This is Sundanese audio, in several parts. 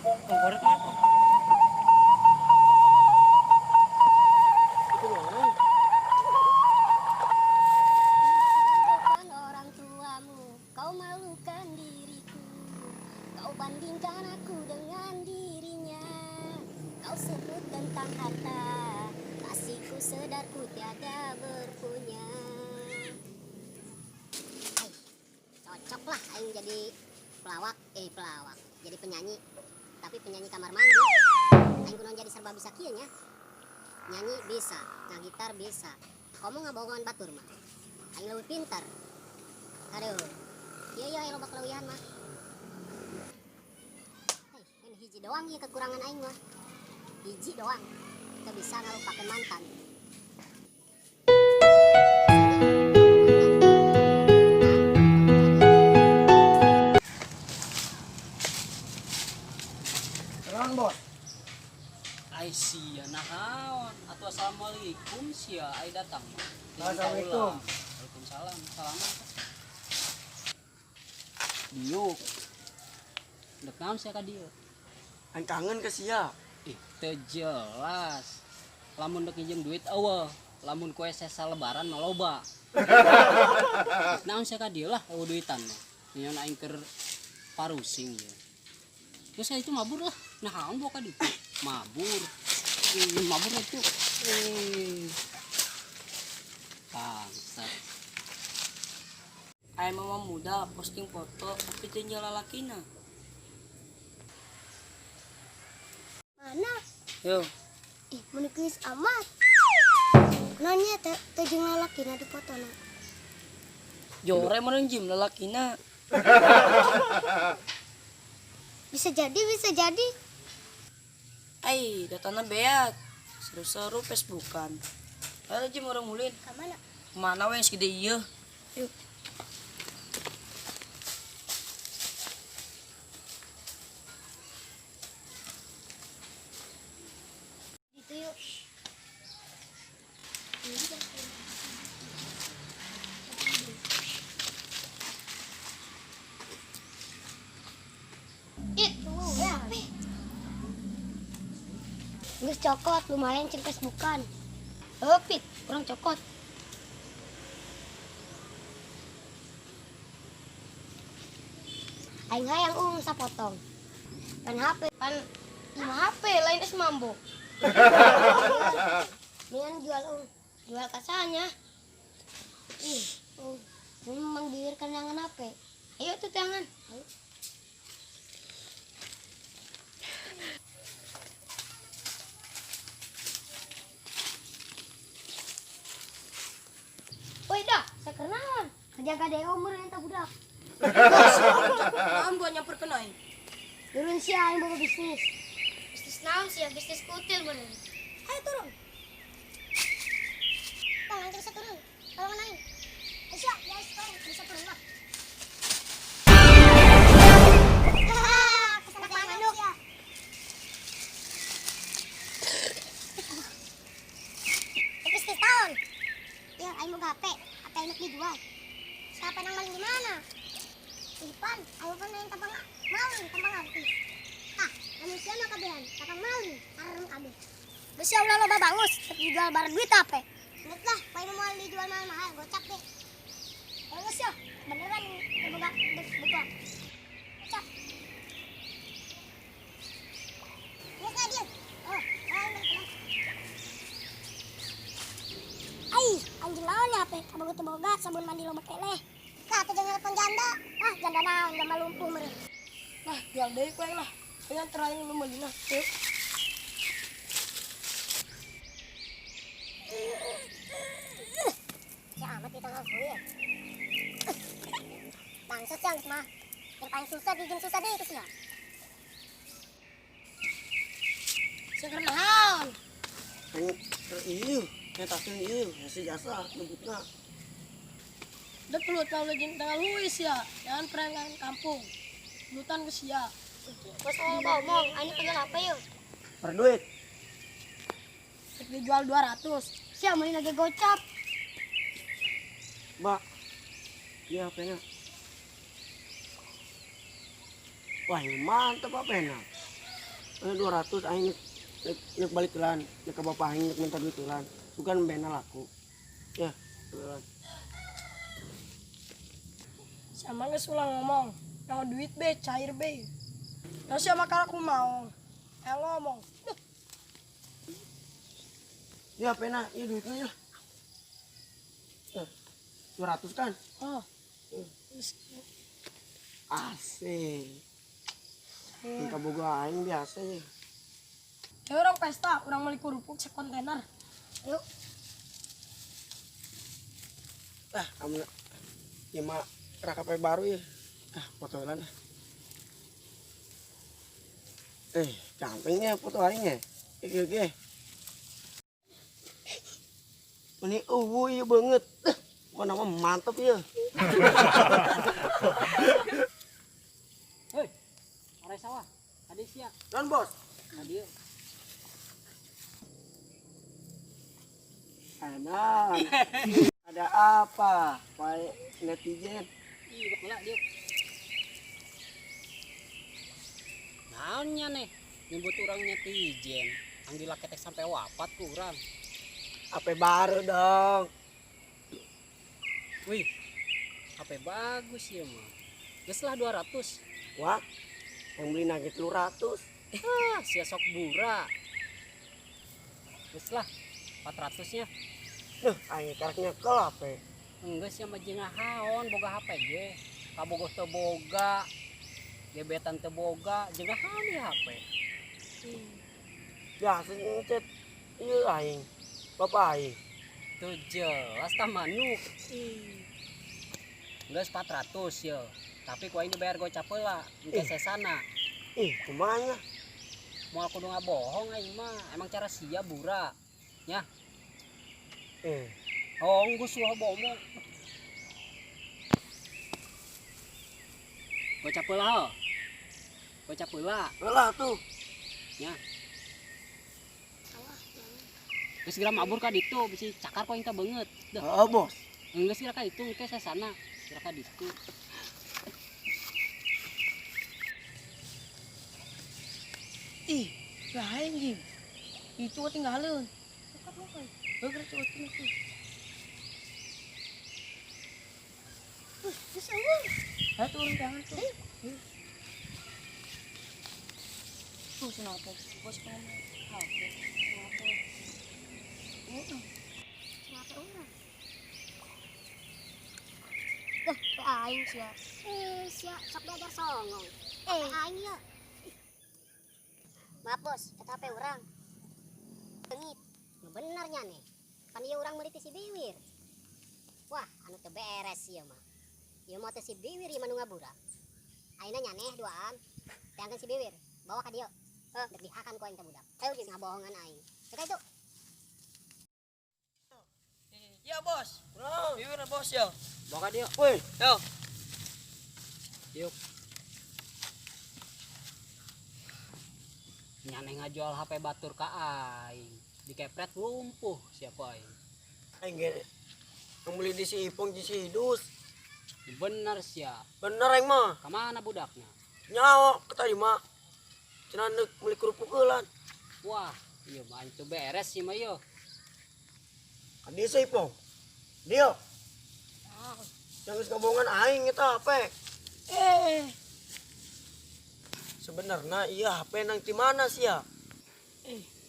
Favorit mah apa? Itu mana? Depan orang tuamu, kau malukan diriku. Kau bandingkan aku dengan dirinya. Kau sebut tentang harta, kasihku sedarku tiada berpunya. Ai, cocok lah aing jadi pelawak, pelawak, jadi penyanyi, tapi penyanyi kamar mandi. Aing kunaon jadi serba bisa kieu nya. Nyanyi bisa, ngagitar bisa. Komo ngabohongan batur mah. Aing leuwih pintar. Aduh. Ieu ieu aing loba keleuwihan mah. Hei, ini hiji doang ieu kekurangan aing mah. Hiji doang. Teu bisa ngalupakeun mantan. Kenalan bos. Ai sia nahaon atuh assalamualaikum sia ai datang mah. Assalamualaikum. Waalaikumsalam. Salaman. Diuk. Dek naon sia ka dieu? Aing kangen ke sia. Ih, teu jelas. Lamun dek nginjem duit eueuh, lamun kue sesa lebaran mah loba. Dek naon sia ka dieu lah eueuh duitan mah. Nyeun aing keur parusing ieu. Terus saya itu mabur lah. Nah, naon bawa ka ditu? Mabur. Mabur itu. Bangsat. Aya mama muda posting foto tapi teu jeung lalakina. Mana? Yo, Ih, mun geus amat. Kunaon nya teu jeung lalakina di fotona? Jore meureun jim lalakina. Bisa jadi, bisa jadi. Ai, datana beak. Seru-seru Facebookan. Ayo jim urang ulin. Ka mana? Mana we segede ieu? Yuk. Gitu yuk. Itu ya. Geus cokot lumayan cing Facebookan. Oh, Pit, kurang cokot. Aing hayang sapotong. Pan HP, pan 5 HP lain es mambo. Mendingan jual jual kasanya. Ih, memang biarkan tangan HP. Ayo tuh tangan. Ayo. Woi dah, saya kenalan. Kerja gade umur yang tak budak. Naon buat nyamperkeun aing? Turun sia aing bawa bisnis. Bisnis naon sia? Bisnis kutil bener. Ayo turun. Tong, aing bisa turun. Tolongan aing. Ayo sia, ya tolong bisa turun lah. Kesana manuk. Bisnis tahun. Ya, aing mau HP. HP aing dijual. Siapa nang maling di mana? Ipan, ayo pan yang tapang maling, tapang artis. Ah, manusia mah kabehan, tapang maling, harum kabeh. Geus ya ulah loba bangus, tetep dijual bar duit HP. Ingat lah, paling mau dijual mahal-mahal, gocap deh. Geus ya, beneran boga buka. Gocap. Geus lah dia. Oh, lain bener. Ai, anjing naon ya HP? Kaboga teu boga sabun mandi loba keneh. Lah, teu jangan telepon janda. Ah, janda naon, janda lumpuh meureun. Nah, jual deui ku aing lah. Aing antar aing nu meulina. Yuk. Ya amat di tanggal gue ya. Bangsat sih geus mah. Yang paling susah dijin susah deh itu sih ya. Sia keur naon? Aing keur ieu, nyatakeun ieu, hese jasa nyebutna. Dek lu tahu lagi tanggal luis ya, jangan perangan kampung. Lutan ke sia. Bos mau ngomong, ini tanggal apa yuk? Per duit. Dek dijual 200. Sia mau lagi gocap. Mbak. Iya HP-nya. Wah, ini mantep HP-nya. 200 aing nek balik lan, nek ka bapak aing nek minta duit lan. Bukan bena laku. Ya, lan. Sama geus ulah ngomong. Yang duit be cair be. Nah siapa makan aku mau. Ngomong. Duh. Ya pena, ya duitnya ya. 200 kan? Oh. Asik. Minta boga aing biasa ya. Ya orang pesta, orang beli kerupuk sekontainer. Yuk. Ah, kamu ya mah rakape baru ya. Ah, foto lan. Campingnya foto aing ya. Oke, oke. Ini uwu iya banget. Bukan nama mantep ya. Hei, orang sawah. Tadi siap. Dan bos. Tadi. Enak. Ada apa? Pak netizen. Ih, bola dia. Naonnya nih? Nyebut orang netizen. Anggila ketek sampai wafat ku urang. HP baru dong. Wih, HP bagus ya mah. Geus lah 200. Wah, yang beli nugget 300. Ah, sia sok bura. Geus lah 400 nya. Duh, aing karek nyekel HP. Enggak sih sama jeung haon boga HP ge. Kabogoh teu boga. Gebetan teu boga, jeung haon ya HP. Biasa ngechat ieu aing. Bapak aing. Teu jelas tah manuk. Geus 400 ya. Tapi ku aing dibayar gocap heula, engke sesana. Ih, kumaha? Moal kudu ngabohong aing mah. Emang cara sia bura. Nya. Oh, geus ulah bohong. Gocap heula ho. Gocap heula. Heula tuh. Nya. Geus segera mabur ka ditu, bisi cakar ku aing teh beungeut. Duh. Heeh, bos. Geus segera ka ditu engke sesana. Segera ka ditu. Ih, lain jing. Itu ketinggalan. Geus tuh. Bisa eueuh. Ayo turun jangan tuh. Tuh kenapa? Bos ngomong. HP. Kenapa? Kenapa urang? Dah, pe aing sia. Sia sok belajar songong. Aing ya. Maaf bos, eta HP urang. Leungit. Nu bener nya nih. Pan ieu urang meuli ti si Biwir. Wah, anu teu beres ieu mah. Ieu mah teh si Biwir ieu mah nu ngabura. Ayeuna nyaneh duaan. Teangkeun si Biwir, bawa ka dieu. Heuh, dek dihakan ku aing teh budak. Ayo geus ngabohongan aing. Cek itu. Ya bos. Biwir bos ya. Bawa ka dieu. Woi, Yo. Yuk. Nyaneh ngajual HP batur ka aing. Dikepret lumpuh siapa aing. Aing ge yang beli di si Ipong di si Idus. Bener sia. Bener aing mah. Ka mana budaknya? Nyawa ke tadi mah. Cenah neuk meuli kerupuk heulan. Wah, ieu mah aing teu beres sih mah ieu. Ka dieu si Ipong. Dieu. Yang geus ngabohongan aing eta HP. Sebenarnya iya HP nang di mana sih ya?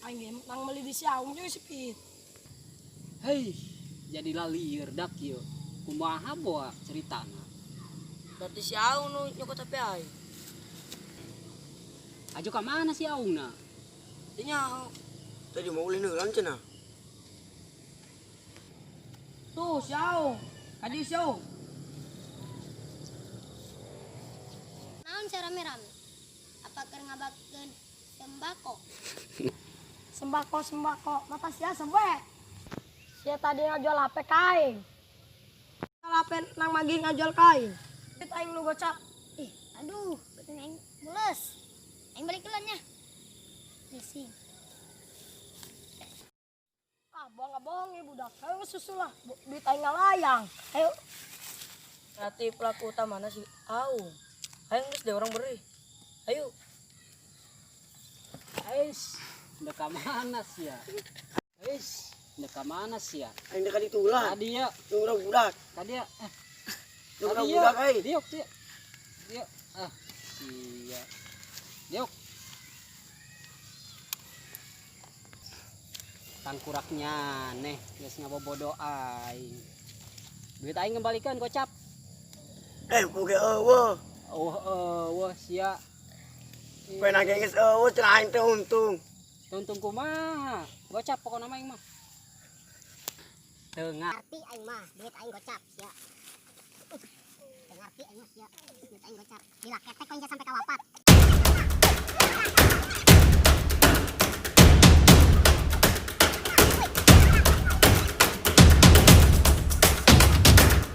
Aing ge nang meuli di si Aung jeung si Pit. Hei, jadi lalieur dak ieu. Kumaha boa ceritana? Berarti si Aung nu nyokot HP aing. Aju ka mana si Aungna? Teu nyaho. Tadi mau ulin heulan cenah. Tuh si Aung. Ka dieu si Aung. Naon sia rame-rame? Apa keur ngabakeun sembako? Sembako sembako, mata sia sebek. Sia tadi ngajual HP ka aing. HP nang magi ngajual ka aing. Duit aing nu gocap. Ih, aduh, betul aing mules. Aing balik duluan nya. Bising. Ah, bohong bohong ya budak. Ayo susul lah, duit aing ngalayang. Ayo. Berarti pelaku utamana si Aung. Ayo geus deh orang beri. Ayo. Ais, dek ka mana sia? Ais, dek ka mana sia? Aing dek ka ditu lah. Tadi ya, Jeung budak-budak. tadi ya. Eh, Jeung tadi ya. budak-budak euy. Diuk, diuk. Diuk. Ah, sia. Diuk. Tangkuraknya neh, geus ngabobodo aing. Duit aing ngembalikan gocap. Eh, boga eueuh. Oh, eueuh sia. Kowe nage geus eueuh cenah aing teh untung. Tuntung kumaha? Gocap pokokna mah aing mah. Teu Ngarti aing mah, duit aing gocap sia. Teu ngarti aing mah sia. Duit aing gocap. Lila ketek koin sampai ka wapat.